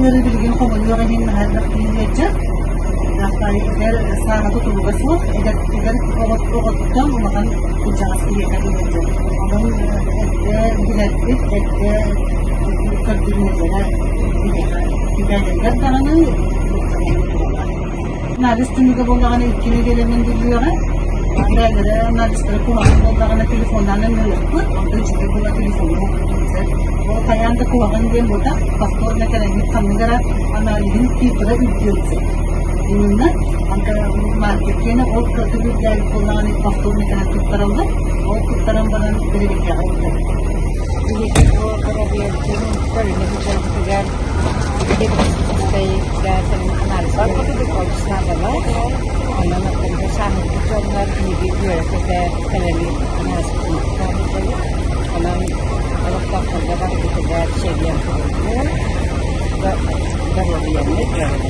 ыарыы билигин хомойуох иһин наһаа элбэх киһи ыалдьар. Эдэр сааһа тутулуга суох, эдэр эдэр оҕоттон улахан кырдьаҕас киһиэхэ ыалдьар. Онон эрдэ билэрбит, эрдэ көрдөрүнэллэрэ биһиэхэ бэйэлэригэр даҕаны Анализ түмүгэ буоллаҕына икки нэдиэлэнэн биллиэҕэ. Бэйэлэрэ анализтара куһаҕан буоллаҕына телефоннаан ыҥырыахпыт, онтон үчүгэй буолла телефоҥҥа Ол хайаан да куһаҕан диэн буолбатах, повторно кэлэҥҥит ханнык эрэ аналиһын титрэ үрдүөн сөп. Именно маркет ол кыратык үрдээбит буоллаҕына повторно кэлэн туттараллар, ол туттаран баран бэрэбиэркэҕэ ыыталлар. Биһиги бу доруобуйабытын көрүнэ сылдьарбытыгар анализтар олус наадалаах. Онон оттон сааһырбыт дьоннор биһиги үөрэ-көтө кэлэн анализпытын туттара сылдьабыт. Онон олохтоохторго барбытыгар чэгиэн туругу, доруобуйаны үөрэтэбит.